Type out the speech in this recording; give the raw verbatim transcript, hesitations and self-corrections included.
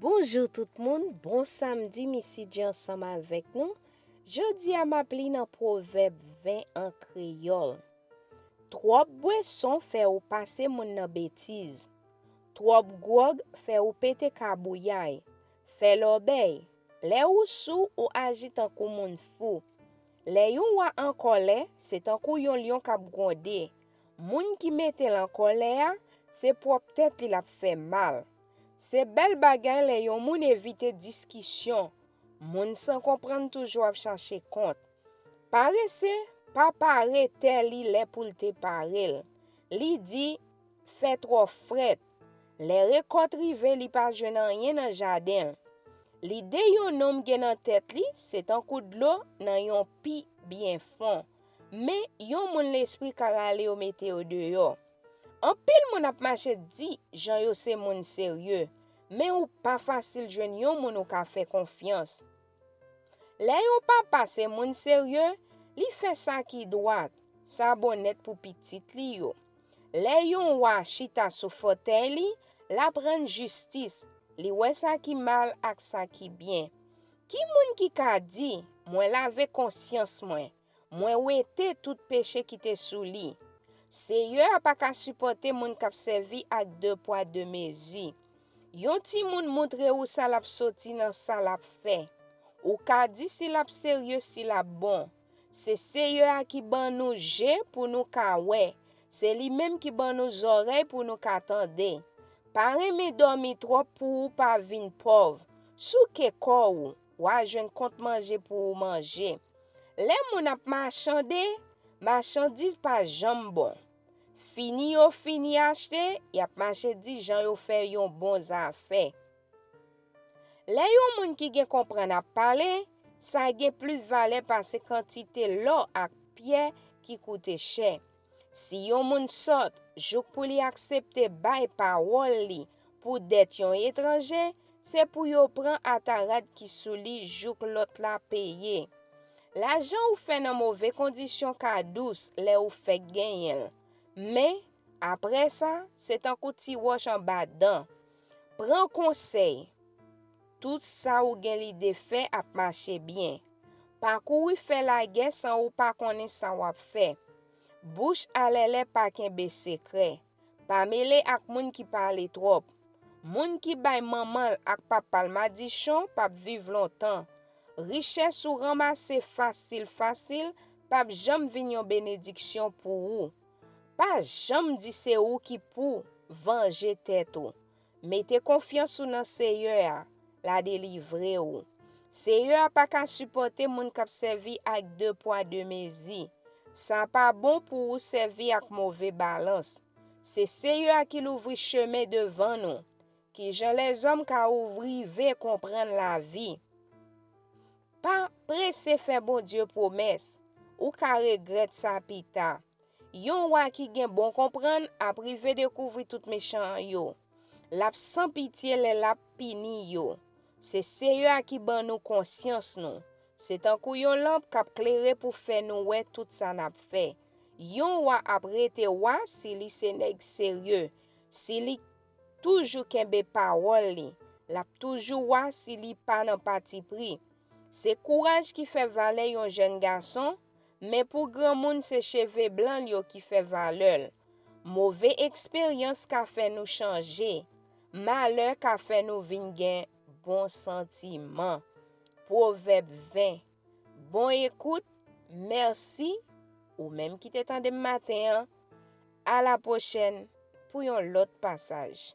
Bonjou tout moun, bon samdi, Missy G ansanm avèk nou. Jodi a m ap li nan Pwovèb ven an kreyòl. Twòp bweson fè ou pase moun nan betiz. Twòp gwòg fè ou pete kabouyay. Fè lòbèy. Lè ou sou, ou aji tankou moun fou. Lè yon wa an kòlè, se tankou yon lyon k ap gwonde. Moun ki mete l an kòlè a, se pwòp tèt li l ap fè mal. Se bèl bagay lè yon moun evite diskisyon. Moun san konprann toujou ap chache kont. Parese pa pare tè li lè pou l te pare l. Li di, fè twò frèt. Lè rekòt rive, li pa jwenn anyen nan jaden l. Lide yon nonm gen nan tèt li, se tankou dlo nan yon pi byen fon. Men, yon moun lespri ka rale yo mete yo deyò. Anpil moun ap mache di jan yo se moun serye, men ou pa fasil jwenn yon moun ou ka fè konfyans. Lè yon papa se moun serye, li fè sa ki dwat, sa bon nèt pou pitit li yo. Lè yon wa chita sou fòtèy li, l ap rann jistis, li wè sa ki mal ak sa ki byen. Ki moun ki ka di, mwen lave konsyans mwen, mwen wete tout peche ki te sou li? Seyè a pa ka sipòte moun k ap sèvi ak de pwa de mezi. Yon timoun montre ou sa l ap soti nan sa l ap fè. Ou ka di si l ap serye, si l ap bon. Se Seyè a ki ban nou je pou nou ka wè. Se li menm ki ban nou zòrèy pou nou ka tande. Pa renmen dòmi twòp pou ou pa vin pòv. Souke kò ou, w a jwenn kont manje pou ou manje. Lè moun ap machande, machandiz pa janm bon. Fini yo fini achte, y ap mache di jan yo fè yon bon zafè. Lè yon moun ki gen konprann ap pale, sa gen plis valè pase kantite lò ak pyè ki koute chè. Si yon moun sòt jouk pou li aksepte bay pawòl li pou dèt yon etranje, se pou yo pran atarad ki sou li jouk lòt la peye. Lajan ou fè nan move kondisyon ka dous lè ou fèk genyen l. Men, apre sa, se tankou ti wòch anba dan. Pran konsèy. Tout sa ou gen lide fè ap mache byen. Pa kouri fè lagè san ou pa konnen sa w ap fè. Bouch alèlè pa kenbe sekrè. Pa mele ak moun ki pale twòp. Moun ki bay manman l ak papa l madichon p ap viv lontan. Richès ou ranmase fasil fasil p ap janm vin yon benediksyon pou ou. Pa janm di se ou ki pou vanje tèt ou. Mete konfyans ou nan Seyè a, l a delivre ou. Seyè a pa ka sipòte moun k ap sèvi ak de pwa de mezi. Sa pa bon pou ou sèvi ak move balans. Se Seyè a ki louvri chemen devan nou. Kijan lèzòm ka ou rive konprann lavi? Pa prese fè Bondye pwomès. Ou ka regrèt sa pita. Yon wa ki gen bon konprann ap rive dekouvri tout mechan yo. L ap san pitye lè l ap pini yo. Se Seyè a ki ban nou konsyans nou. Se tankou yon lanp k ap klere pou fè nou wè tout sa n ap fè. Yon wa ap rete wa si li se nèg serye, si li toujou kenbe pawòl li. L ap toujou wa si li pa nan patipri. Se kouraj ki fè valè yon jèn gason, men pou granmoun se cheve blan l yo ki fè valè l. Move eksperyans ka fè nou chanje. Malè ka fè nou vin gen bon santiman. Pwovèb ven. Bon ekout, mèsi, ou menm ki te tande m maten an. A la pwochèn pou yon lòt pasaj.